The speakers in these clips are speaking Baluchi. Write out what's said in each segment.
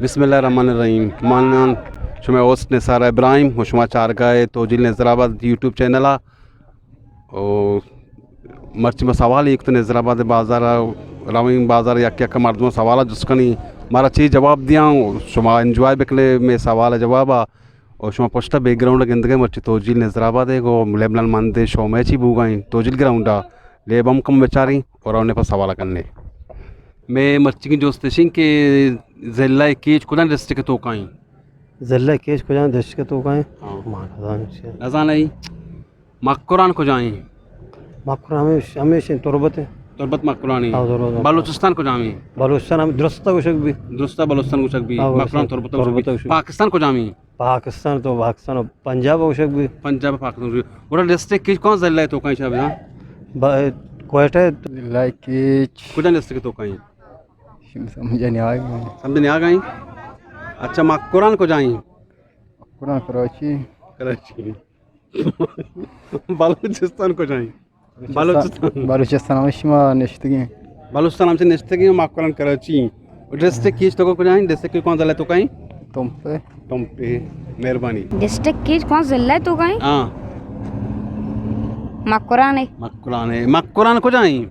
بسم اللہ الرحمن الرحیم۔ من شمئے ہوسٹ نثار ابراہیم و شما چارگا ئے توجیل نظر آباد یوٹیوب چینل ءَ۔ و مرچی ما سوال یک تو نظر آباد بازار ءَ رویں، بازار یک یک مردم سوال جست کنی، مارا چی جواب دیاں، شما انجوائے بکنے مئے سوال جواب ءَ۔ و شما پشت ءَ بیک گراؤنڈ ءَ گندگ ئے، مرچی توجیل نظر آباد ءَ گوں لیبنان مند ءِ شو میچی بوگا ایں توجیل گراؤنڈ ءَ۔ لیب ہم کم بچاریں اور انہیں پہ سوال کننے۔ مئے مرچی جست اشیں کہ ضلع کیچ کجام ڈسٹرکٹ ءِ توکا ایں؟ ضلع کیچ کجام ڈسٹرکٹ ءِ توکا ایں؟ ہاں۔ ما نزانیں۔ نزانئے؟ مکران کجا ایں؟ مکران ہمیش، ہمیش ایں، تربت ایں۔ تربت مکران ایں۔ ہاں، تربت مکران۔ بلوچستان کجام ایں؟ بلوچستان ہم درستہ گوشگ بی۔ درستہ بلوچستان گوشگ بی۔ ہاں، مکران تربت گوشگ بی۔ گوشگ بی۔ پاکستان کجام ایں؟ پاکستان تو پاکستان و پنجاب گوشگ بی۔ پنجاب پاکستان گوشگ بی۔ گڑا ڈسٹرکٹ کیچ کون ضلع ءِ توکا ایں شاہ جان؟ با-، کوئٹہ۔ ضلع کیچ۔ کجام ڈسٹرکٹ ءِ توکا ایں؟ سمجھ نہیں آ گئی۔ سمجھ نہیں آ گئی۔ اچھا، مکران کجا ایں؟ مکران کراچی۔ کراچی۔ بلوچستان کجا ایں؟ بلوچستان۔ بلوچستان ہمیش ما نشتگیں۔ بلوچستان ہمیش نشتگیں، مکران کراچی۔ ڈسٹرکٹ کیچ توکا کجا ایں؟ ڈسٹرکٹ کیچ کون ضلع ءِ توکا ایں؟ تمپے۔ تمپے۔ مہربانی۔ ڈسٹرکٹ کیچ کون ضلع ءِ توکا ایں؟ ہاں۔ مکران ایں۔ مکران ایں۔ مکران کجا ایں؟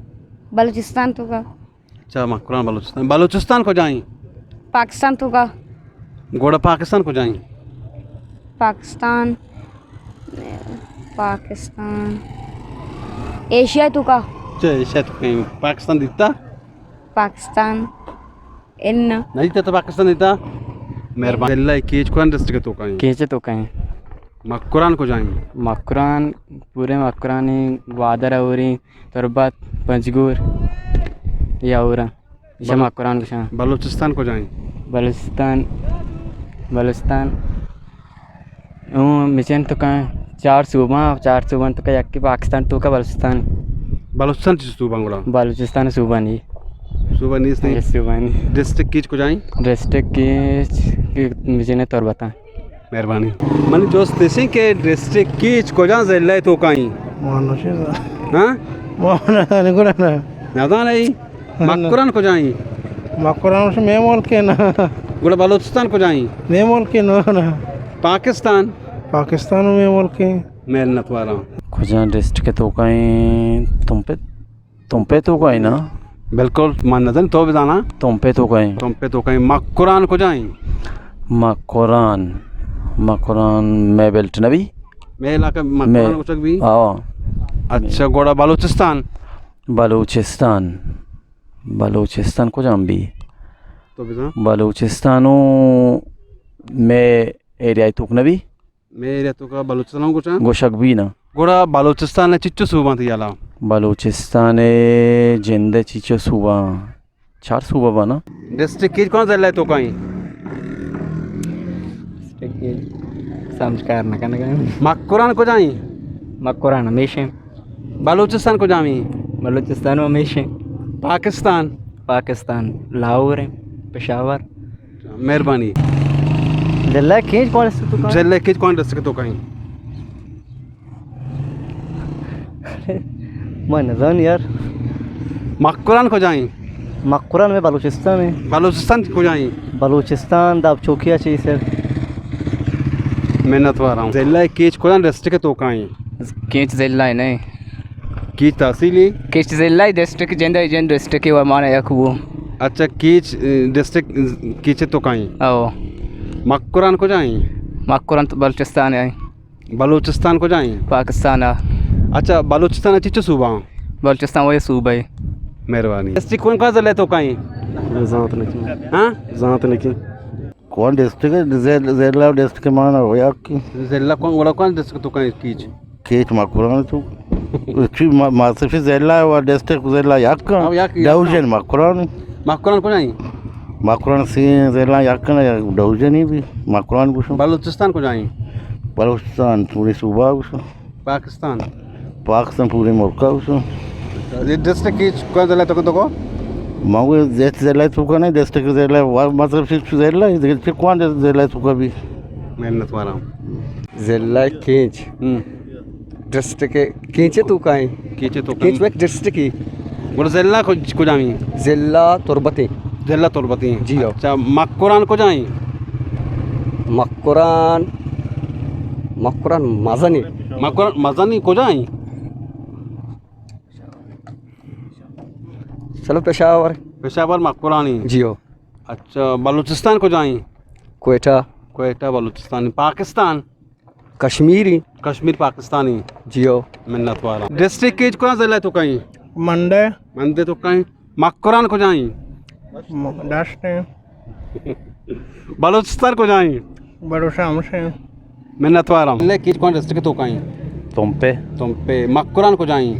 بلوچستان ءِ توکا۔ اچھا، مکران بلوچستان۔ بلوچستان کجا ایں؟ پاکستان ءِ توکا۔ گڑا پاکستان کجا ایں؟ پاکستان، پاکستان، ایشیا ءِ توکا۔ اچھا، ایشیا ءِ توکا ایں۔ پاکستان دیتا؟ پاکستان، ان۔ نہ دیتا تو پاکستان دیتا؟ مہربانی۔ ضلع کیچ کون ڈسٹرکٹ ءِ توکا ایں؟ کیچ ءِ توکا ایں۔ مکران کجا ایں؟ مکران، پورے مکران ایں، گوادر، ہور ایں، تربت، پنجگور، یا ہور ایں۔ ایشاں بلو-، مکران گوشاں۔ بلوچستان کجا ایں؟ بلوچستان، بلوچستان، اوں ہمیش ایں توکا چار صوبہ، چار صوبہ توکا یکے پاکستان ءِ توکا بلوچستان۔ بلوچستان چی صوبہ گڑا؟ بلوچستان صوبہ نی۔ صوبہ نیست ایں؟ صوبہ نی۔ ڈسٹرکٹ کیچ کجا ایں؟ ڈسٹرکٹ کیچ، ہمیش ایں تربت ءِ۔ مہربانی۔ منی جست اشیں کہ ڈسٹرکٹ کیچ کجام ضلع ءِ توکا ایں؟ ما نشے۔ ہاں؟ ما نزانیں گڑا نا۔ نزانئے؟ نہ۔ مکران کجا ایں؟ مکران مئے ملک ایں نا۔ گڑا بلوچستان کجا ایں؟ مئے ملک ایں نا۔ پاکستان؟ پاکستان مئے ملک ایں۔ منت واراں۔ کجام ڈسٹرکٹ ءِ توکا ایں؟ تمپے۔ تمپے ءِ توکا ایں نا؟ بالکل، من نزاناں، تو بزانا۔ تمپے ءِ توکا ایں۔ تمپے ءِ توکا ایں۔ مکران کجا ایں؟ مکران، مکران مئے بیلٹ نہ بی؟ مئے علاقہ مکران مئے گوشگ بی؟ ہاں۔ اچھا، گڑا بلوچستان؟ بلوچستان، بلوچستان کجام بی؟ تو بزان۔ بلوچستان ءُ مئے ایریا ءِ توک نہ بی؟ مئے ایریا ءِ توکا بلوچستان ہم گوشاں؟ گوشگ بی نا۔ گڑا بلوچستان ءِ چچو صوبہ اَنت یلا؟ بلوچستان ءِ جند ءِ چچو صوبہ؟ چار صوبہ باں نا۔ ڈسٹرکٹ کیچ کون ضلع ءِ توکا ایں؟ ڈسٹرکٹ کیچ سمجھ کار نہ کنگ ءَ۔ مکران کجا ایں؟ مکران ہمیش ایں۔ بلوچستان کجام ایں؟ بلوچستان ہمیش ایں۔ پاکستان؟ پاکستان لاہور ایں، پشاور۔ مہربانی۔ ضلع کیچ کون ڈسٹرکٹ ءِ توکا ایں؟ ضلع کیچ کون ڈسٹرکٹ ءِ توکا ایں؟ من نزان یار۔ مکران کجا ایں؟ مکران مئے بلوچستان ایں۔ بلوچستان کجا ایں؟ بلوچستان داب چوکی ءَ چی سر۔ منت واراں۔ ضلع کیچ کجام ڈسٹرکٹ ءِ توکا ایں؟ کیچ ضلع نہ ایں۔ کیچ تحصیل ایں؟ کیچ ضلع ایں، ڈسٹرکٹ جند ءِ، جند ڈسٹرکٹ ءِ، مانا یک ہو۔ اچھا، کیچ، اے، ڈسٹرکٹ کیچ ءِ توکا ایں؟ او۔ مکران کجا ایں؟ مکران تو بلوچستان ءَ ایں۔ بلوچستان کجا ایں؟ پاکستان ءَ۔ اچھا، بلوچستان ءِ چچو صوبہ ایں؟ بلوچستان وہی صوبہ ایں۔ مہربانی۔ ڈسٹرکٹ کون کون ضلع ءِ توکا ایں؟ زانت نہ کن۔ ہاں؟ زانت نہ کن۔ کون ڈسٹرکٹ ایں؟ ضلع، ضلع ڈسٹرکٹ مان ہو یا کہ؟ ضلع کون، گڑا کون ڈسٹرکٹ ءِ توکا ایں کیچ؟ کیچ مکران تو۔ چی ما-، ماسفی ضلع و ڈسٹرکٹ ضلع یک ایں؟ او، یک، یک۔ ڈویژن مکران۔ مکران کجا ایں؟ مکران سی ضلع یک ایں، یک ڈویژن ایں بی، مکران گوشوں۔ بلوچستان کجا ایں؟ بلوچستان پوری صوبہ گوشوں۔ پاکستان؟ پاکستان پوری ملک ءَ گوشوں۔ اے ڈسٹرکٹ کیچ کون ضلع ءِ توکا، توکا؟ ما وہ ضلع ءِ توکا نہ ایں، ڈسٹرکٹ ضلع، وا-، مطلب چی ضلع ایں، ڈسٹرکٹ کون ضلع ءِ توکا بی؟ منت واراں۔ ضلع کیچ۔ ہم۔ ڈسٹرکٹ کیچ ءِ توکا ایں۔ کیچ ءِ توکا۔ کیچ یک ڈسٹرکٹ ایں۔ گڑا ضلع کج-، کجام ایں؟ ضلع تربت ایں۔ ضلع تربت ایں۔ جی ہو۔ اچھا، مکران کجا ایں؟ مکران، مکران مزنی۔ مکران مزنی کجا ایں؟ چلو پشاور۔ پشاور مکران ایں۔ جی ہو۔ اچھا، بلوچستان کجا ایں؟ کوئٹہ۔ کوئٹہ بلوچستان۔ پاکستان؟ کشمیری۔ کشمیر پاکستانی۔ جی ہو۔ منت وارا۔ ڈسٹرکٹ کیچ کجا، ضلع توکا ایں؟ منڈے۔ منڈے توکا ایں۔ مکران کجا ایں؟ م-، ڈسٹ ایں۔ بلوچستان کجا ایں؟ بلوچستان ہمیش ایں۔ منت وارا۔ ضلع کیچ کجا، ڈسٹرکٹ توکا ایں؟ تمپے۔ تمپے۔ مکران کجا ایں؟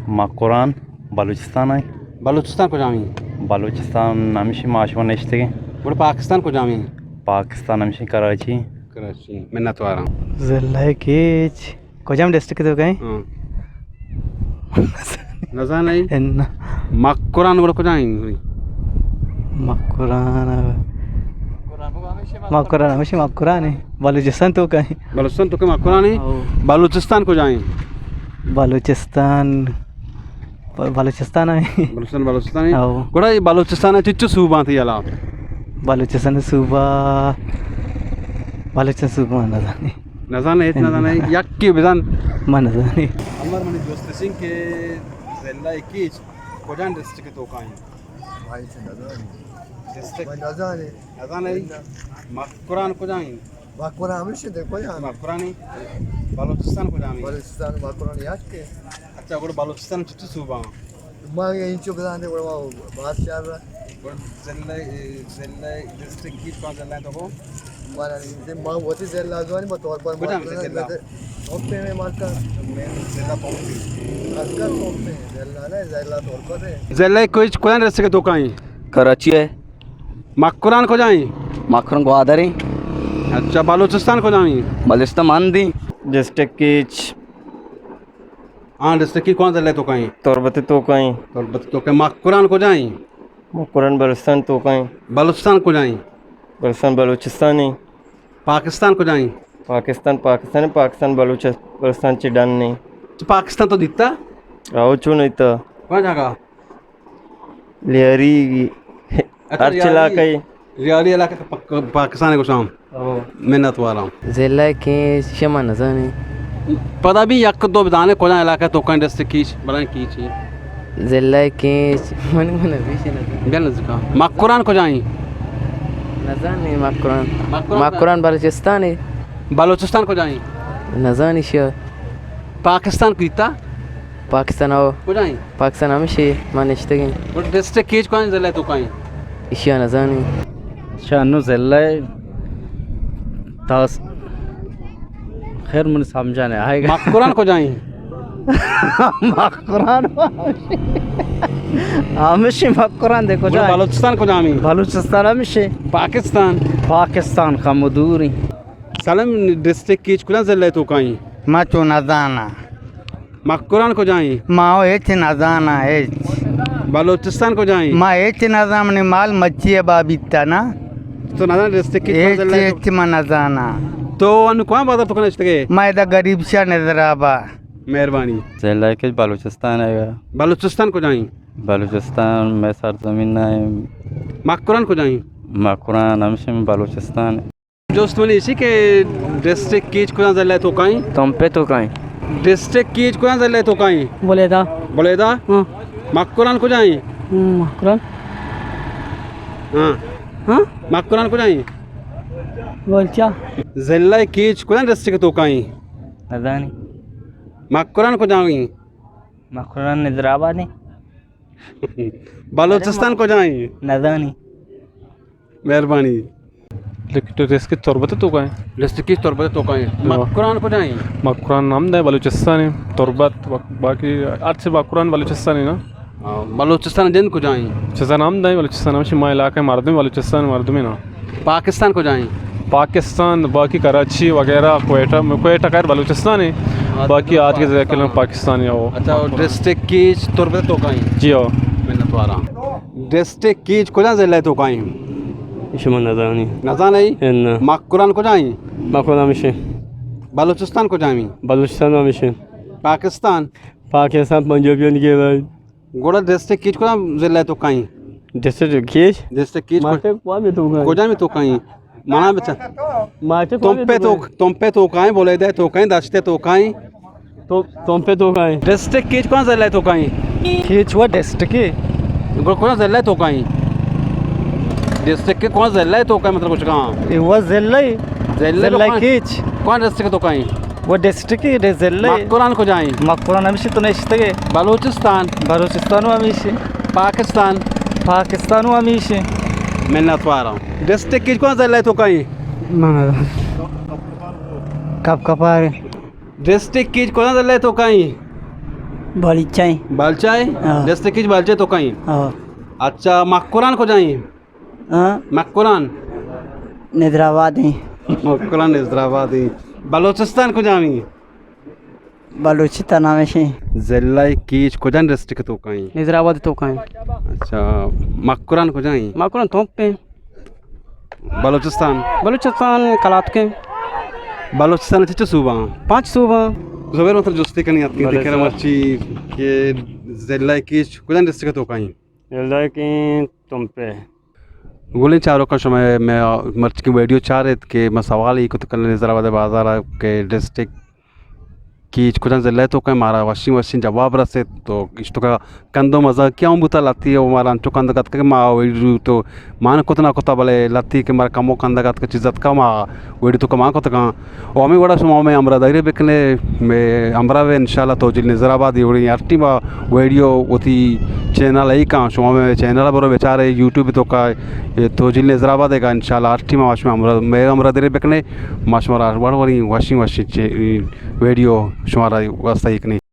مکران بلوچستان ایں۔ بلوچستان کجا ایں؟ بلوچستان ہمیش ایں، ما شما نشتگیں۔ گڑا پاکستان کجا ایں؟ پاکستان ہمیش ایں، کراچی۔ کراچی۔ منت وارا۔ ضلع کیچ کجام ڈسٹرکٹ توکا ایں؟ ہاں۔ نزانئے؟ اناں۔ مکران گڑا کجا ایں؟ مکران، مکران ہمیش ایں، مکران ایں۔ بلوچستان توکا ایں۔ بلوچستان توکا مکران ایں؟ او۔ بلوچستان کجا ایں؟ بلوچستان، ب-، بلوچستان ایں۔ بلوچستان، بلوچستان ایں۔ او۔ گڑا اے بلوچستان چچو صوبہ ایں تئی ہیالا؟ بلوچستان صوبہ، بلوچستان صوبہ نزانیں۔ نزانئے، ہچ نزانئے، یکے بزان۔ من نزانیں۔ انور، منی جست اش ایں کہ ضلع کیچ کجام ڈسٹرکٹ توکا ایں؟ بھائی سے نزانیں۔ ڈسٹرکٹ؟ من نزانیں۔ نزانئے؟ نہ۔ مکران کجا ایں؟ مکران ہمیش ایں، کجا ایں؟ مکران ایں۔ بلوچستان کجا ایں؟ بلوچستان مکران یکے۔ اچھا، گڑا بلوچستان چچو صوبہ ایں؟ ما انچو بزانیں، گڑا ما بادشاہ را۔ گڑا ضلع، ضلع، ڈسٹرکٹ کیچ کجام ضلع توکا؟ مارا، ما وتی ضلع زانیں، ما تربت کجام ضلع؟ تمپے ایں، مارکا۔ ضلع تمپے۔ ضلع نہ، ضلع تربت ایں۔ ضلع کیچ کجام ڈسٹرکٹ توکا ایں؟ کراچی ایں۔ مکران کجا ایں؟ مکران گوادر ایں۔ اچھا، بلوچستان کجا ایں؟ بلوچستان مند ایں۔ District catch. ہاں، ڈسٹرکٹ کیچ کجام ضلع توکا ایں؟ تربت توکا ایں۔ تربت توکا ایں۔ مکران کجا ایں؟ مکران بلوچستان توکا ایں۔ بلوچستان کجا ایں؟ بلوچستان بلوچستان ایں۔ پاکستان کجا ایں؟ پاکستان، پاکستان ایں، پاکستان بلوچ-، بلوچستان چہ ڈن ایں۔ تو پاکستان تو دیتا؟ او، چون دیتا؟ کجا جاگہ؟ لیاری۔ اچھا، ہرچ لیاری۔ علاقہ ایں۔ لیاری علاقہ پاک-، پاکستان ایں گوشاں۔ او۔ منت وارا۔ ضلع کیچ، شما نزانیں۔ پدا بی یک دو بدانے کجام علاقہ توکا ایں ڈسٹرکٹ کیچ، بلائیں کیچ ایں۔ ضلع کیچ، من، من بیش نزانیں۔ بیا نزدیکا۔ مکران کجا ایں؟ نزانیں مکران۔ مکران کجا؟ مکران بلوچستان ایں۔ بلوچستان کجا ایں؟ نزانیں شیا۔ پاکستان کجا؟ پاکستان او۔ کجا ایں؟ پاکستان ہمیش ایں، ما نشتگیں۔ گڑا ڈسٹرکٹ کیچ کجام ضلع توکا ایں؟ اشیا نزانیں۔ شانو ضلع تاس-، خیر، من سمجھا نہ آئے گا۔ مکران کجا ایں؟ مکران ہمیش ایں، مکران دے کجا گڑا ایں؟ بلوچستان کجا ایں؟ بلوچستان ہمیش ایں۔ پاکستان؟ پاکستان کم دور ایں۔ سلام، ڈسٹرکٹ کیچ کجام ضلع توکا ایں؟ ما چو نزاناں۔ مکران کجا ایں؟ ما ہچ نزاناں، ہچ۔ بلوچستان کجا ایں؟ ما ہچ نزاناں، منی مال مچی ءَ بابیتا نا۔ تو نزانئے ڈسٹرکٹ کیچ کجام ضلع ایں؟ ہچ ما نزاناں۔ تو انو کجام بازار توکا نشتگئے؟ ما ادا غریب شاہ نظرآباد۔ مہربانی۔ ضلع کیچ بلوچستان ایں۔ بلوچستان کجا ایں؟ بلوچستان مئے سرزمین نہ ایں۔ مکران کجا ایں؟ مکران ہمیش ایں، بلوچستان ایں۔ جست منی ایش ایں کہ ڈسٹرکٹ کیچ کجام ضلع توکا ایں؟ تمپے توکا ایں۔ ڈسٹرکٹ کیچ کجام ضلع توکا ایں؟ بلیدہ۔ بلیدہ؟ ہاں۔ مکران کجا ایں؟ ہم، مکران۔ ہاں۔ ہاں؟ مکران کجا ایں؟ بلوچا۔ ضلع کیچ کجام ڈسٹرکٹ توکا ایں؟ نزانیں۔ مکران کجا ایں؟ مکران نظرآباد ایں۔ بلوچستان کجا ایں؟ نزانیں۔ مہربانی۔ لیکن تو ڈسٹرکٹ تربت توکا ایں؟ ڈسٹرکٹ کیچ تربت توکا ایں۔ ہاں۔ مکران کجا ایں؟ مکران ہمدا ایں، بلوچستان ایں۔ تربت و-، باقی ہرچ مکران بلوچستان ایں نا۔ ہاں، بلوچستان جند کجا ایں؟ چیزا نام دائیں، بلوچستان ہمیش ایں، ما علاقہ مردم، بلوچستان مردم ایں نا۔ پاکستان کجا ایں؟ پاکستان باقی کراچی وغیرہ، کوئٹہ، کوئٹہ خیر بلوچستان ایں، ہاں، باقی آج کے ذکر پاکستان۔ پاکستان ایں او۔ اچھا، ڈسٹرکٹ کیچ تربت توکا ایں؟ جی او۔ منت وارا۔ ڈسٹرکٹ کیچ کجام ضلع توکا ایں؟ شما نزانئے؟ نزانئے؟ اناں۔ مکران کجا ایں؟ مکران ہمیش ایں۔ بلوچستان کجا ایں؟ بلوچستان ہمیش ایں۔ پاکستان؟ پاکستان پنجابیانی گیرا ایں۔ گڑا ڈسٹرکٹ کیچ کجام ضلع توکا ایں؟ District catch? District catch. ماٹے کوام توکا ایں؟ کجام توکا ایں؟ منا بچا۔ ماٹے کوام توکا ایں؟ تمپے توک، تمپے توکا ایں، بلیدہ توکا ایں، دشت توکا ایں۔ تو، تمپے توکا ایں؟ ڈسٹرکٹ کیچ کون ضلع توکا ایں؟ کیچ وا ڈسٹرکٹ ایں۔ گڑا کون ضلع توکا ایں؟ ڈسٹرکٹ کون ضلع توکا ایں، مطلب کچھ کہاں؟ اے وا ضلع ایں۔ ضلع ضلع کون؟ کیچ۔ کون ڈسٹرکٹ توکا ایں؟ وہ ڈسٹرکٹ ہی ڈے ضلع۔ مکران کجا ایں؟ مکران ہمیشی تو نشتگے۔ بلوچستان۔ بلوچستان و ہمیشی۔ پاکستان۔ پاکستان و ہمیشی۔ منت وارم۔ ڈسٹرکٹ کیچ کون ضلع توکا ایں؟ من کپ کپار۔ ڈسٹرکٹ کیچ کون ضلع توکا ایں؟ بالچائی۔ بالچائی؟ ہاں۔ ڈسٹرکٹ کیچ بالچائی توکا ایں؟ ہاں۔ اچھا، مکران کجا ایں؟ ہاں؟ مکران۔ نظر آباد ایں۔ مکران نظر آباد ایں۔ بلوچستان کجام ایں؟ بلوچستان ہمیشی۔ ضلع کیچ کجام ڈسٹرکٹ توکا ایں؟ نظر آباد توکا ایں۔ اچھا، مکران کجا ایں؟ مکران تمپ ایں۔ بلوچستان؟ بلوچستان کلات کے۔ بلوچستان چچو صوبہ؟ پانچ صوبہ۔ زبیر مطلب جستی کنی اتکی بلے دیکھنا سر۔ مرچی کہ ضلع کیچ کجام ڈسٹرکٹ توکا ایں؟ ضلع کیچ تمپے۔ گلیں چاروکاں، شما مئے مرچی ویڈیو چارت کہ ما سوال ای کت کن نظر آباد بازار کہ ڈسٹرکٹ کیچ کجام ضلع توکا ایں، مارا وشیں وشیں جواب رسیت۔ تو اشتکا کندو مزاقی ہم بوتا، لتی و مارا انچو کندگ اتک کہ ما ویڈیو تو مان کت نہ کتا، بلے لتی کہ مارا کمو کندگ اتک، چیز اتکا ما ویڈیو توکا مان کتگاں۔ و ہمے وڑا شما مئے ہمراہ داری بکنے، مئے ہمراہ بے انشاءاللہ توجیل نظر آباد۔ اے وڑیں ہر ٹیم ویڈیو وتی چینل ای کاں، شما مئے چینل برو بچارے یوٹیوب توکا، اے توجیل نظر آباد ءَ کاں انشاءاللہ ہر ٹیم ما شما ہمراہ، مئے ہمراہ داری بکنے، ما شمارا وڑ وڑیں وشیں وشیں چے-، ویڈیو شمارا واسطہ ای کنیں۔